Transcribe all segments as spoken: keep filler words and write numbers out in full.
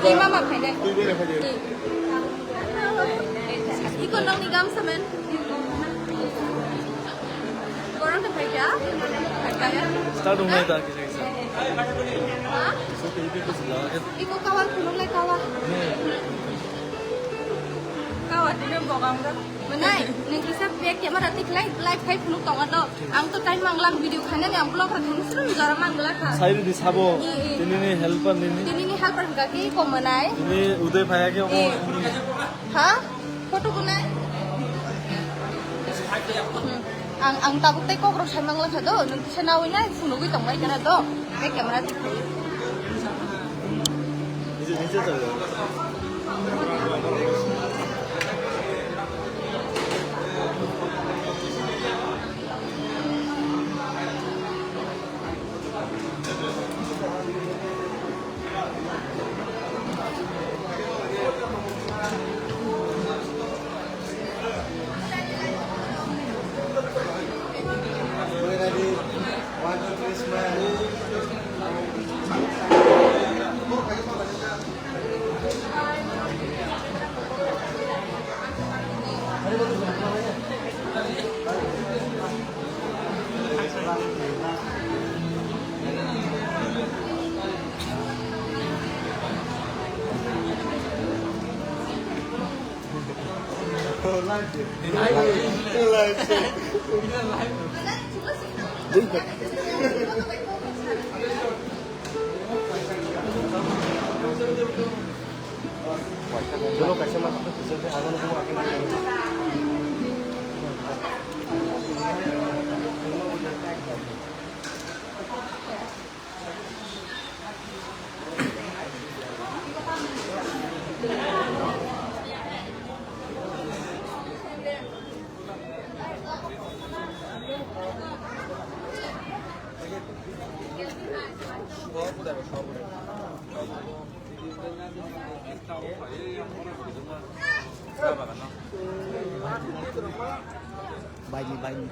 Twi mama phainai. Twi bere phainai. Twi. Iko nokni gamsa men. Borok no phaikha. Phaikha. Start wngnai da kisa kisa. Ha? Iko kawa phunuk lai kawa. Kawa tini bokang da. Mwnai, nwng kisa back camera tik lai, live khai phunuk tongo to. Ang to time manglak video khainani ang vlog rok khaina srung jora manglak kha. Sai ridi sabo, Ee, ee. Tinini helper nini. Tinini helper hwnkha khe ko mwnai. Tini Uday phaiya khe omo. Ee. Ha? Photo kunai? Hmm. Ang, ang tabuk tei kok rok sai manglak kha do, nwng kisa nawi nai phunugwi tongbai kana do. Back camera tik khai. Baini, baini.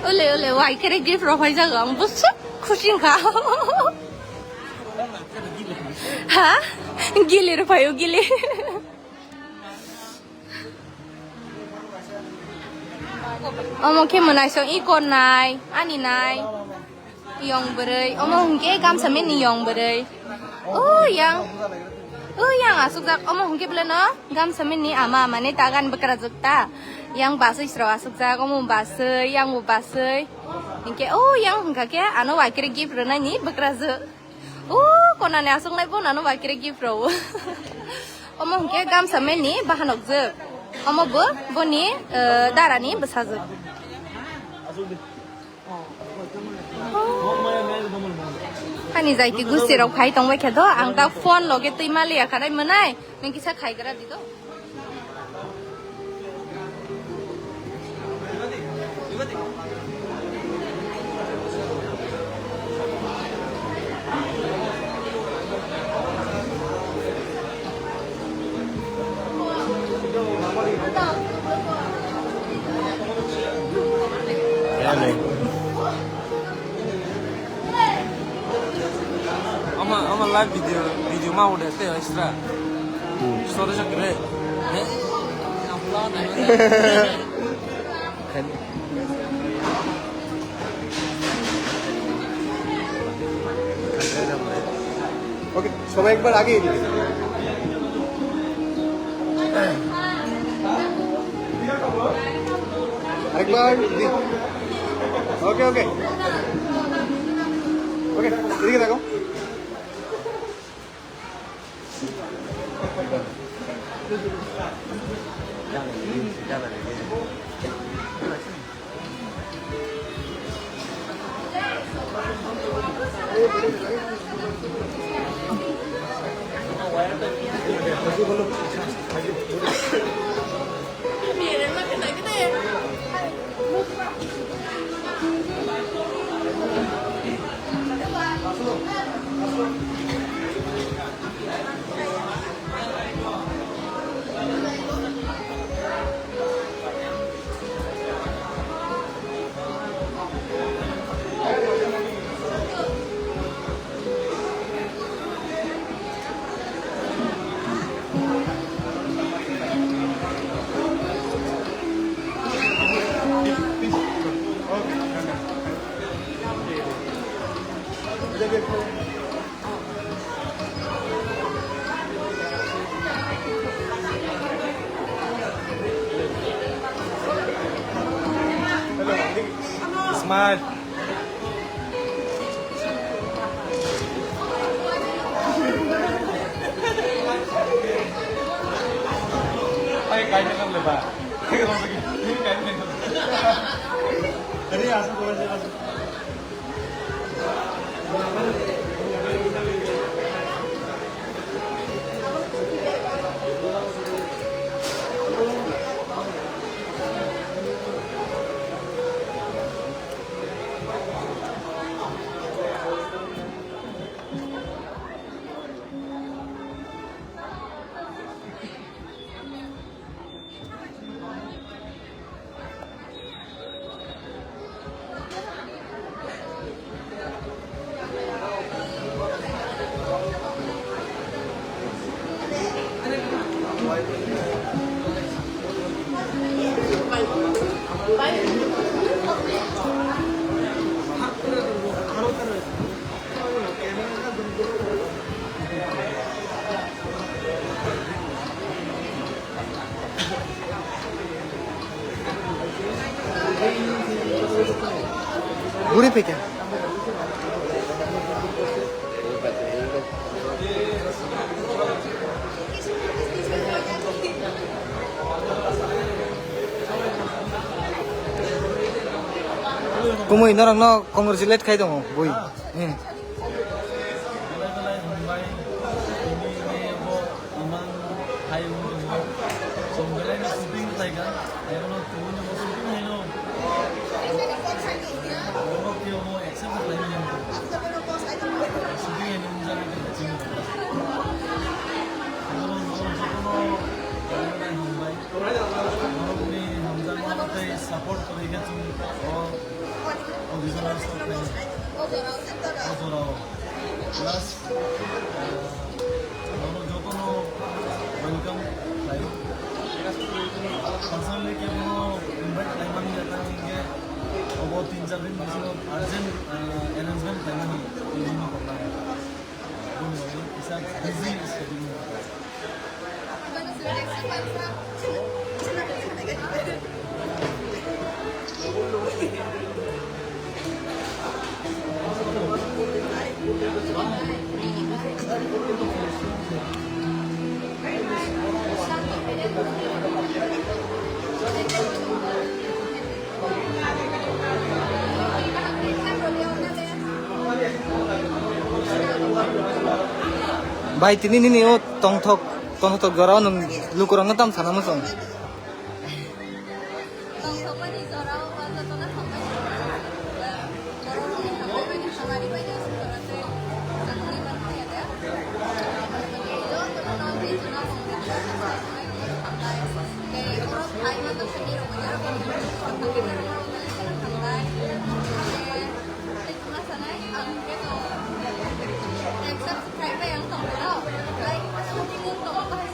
Ole, ole, wai kere gift rok phai jago, ang bwswk khusi wngkha. Ha? Gili rok phai o, gili. Omo khe mwnaisong iko nai, ani nai. Yong bwrwi, omo hwnkhe gamsa mini yong bwrwi. O yang, o yang asukjak, omo hwnkhe beleno gamsa mini ama, mane tagan bwkrajwk ta. Yang baswi srok asukjak, omo baswi, yang bo baswi. Hinkhe o yang hwnkha khe ano waikre gift rwnaini bwkrajwk. O konani aswknai bo nano bai kre gift rw. Omo hwnkhe gamsa meni bahanok jwk. Omo bo boni, eh, darani bwsajwk. Hani jai ki gusi rok phai tong bai khe do, ang ta phone loge twi maliya khanai mwnai, nung kisa khai gra di do. Ama, ama live video, video ma udah teh extra. Hmm. Story sa kere. Eh? ওকে, সবাই একবার আগে এদিকে। আরেকবার, জি। ওকে, ওকে। ওকে। Smile. Ay, kaya ka ba? Kaya ka ba? Kaya ka ba? Kaya ka ba? Guri phaikha. Kumui norokno congratulate khai tongo bui. Hmm. Belai belai hambai, tini bo imang hai wngtongma. Chwng belai no shooting khlaikha, ebono tubui no bo shooting haino. Borok khe omo accept khlai manya. Shooting haino wngjagwi tongkha chini. Ebono norok jotono belai belai hambai. Norokni hamjakma tei support kwrwi khe chwng o audition o sok khlainai. O jorao. Plus, eh, norok jotono welcome khlaio. Personally kebono invite khlaimani ya, tamo hinkhe obo tin char din bisingo urgent, eh, arrangement khlaimani tini ni koknai. Aboni bagwi kisa busy schedule ni bagwi. Bai, tini nini o tongthok, tongthok jora o nwng lukurokno tam sana muchung? Tongthokmani jora o jotono hambai. Borok rokni hambai bai ni hamari bai ni aswk jora tei chwngni man thaya de. Jotono no tei chwngno hambai. Tei borok hai ma tongsa ni rok bo borok ni hambai. Tei chwngno sanai ang khe to exam khai bai ang tong rw. Like shooting wng tong bahai.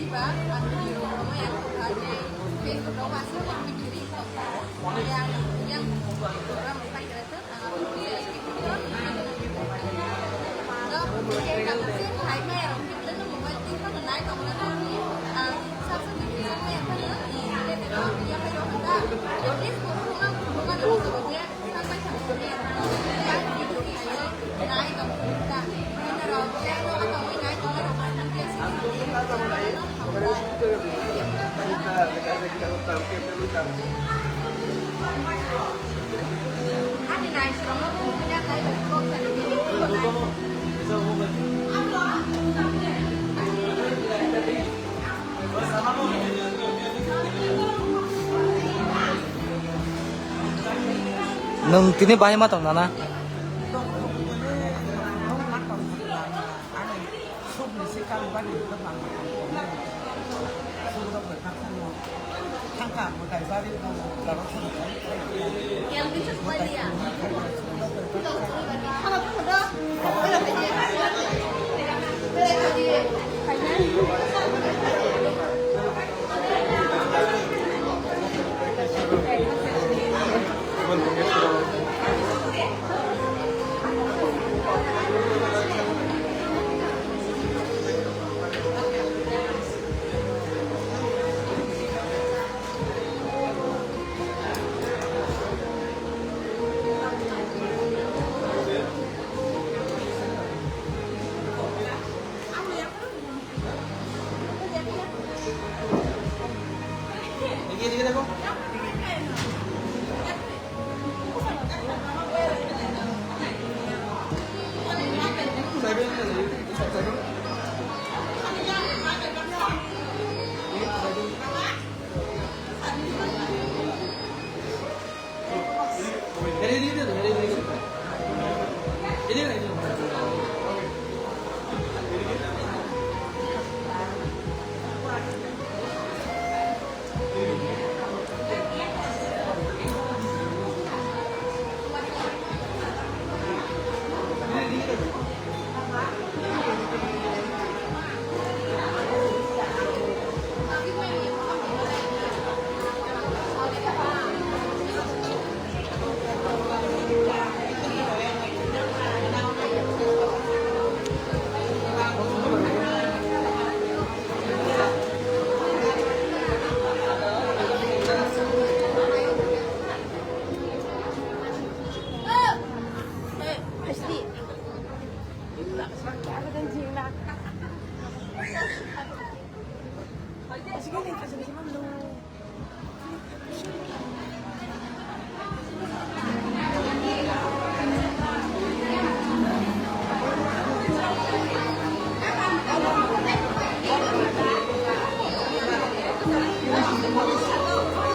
Ba, ang video rok amo yang kok kha, tei Facebook rok aswk ang video ri tong kha. Yang, yang program rok pai kha, ang abo video ri tong kha. No, khe kaisa hai maya rok khe no mobile twi phano nai tong na nai, ang sa sa video sa maya phano, tei tei rok ya pai rok kha. At least bo phone, phone no bo ya. Nwng tini bahai ma tong nana?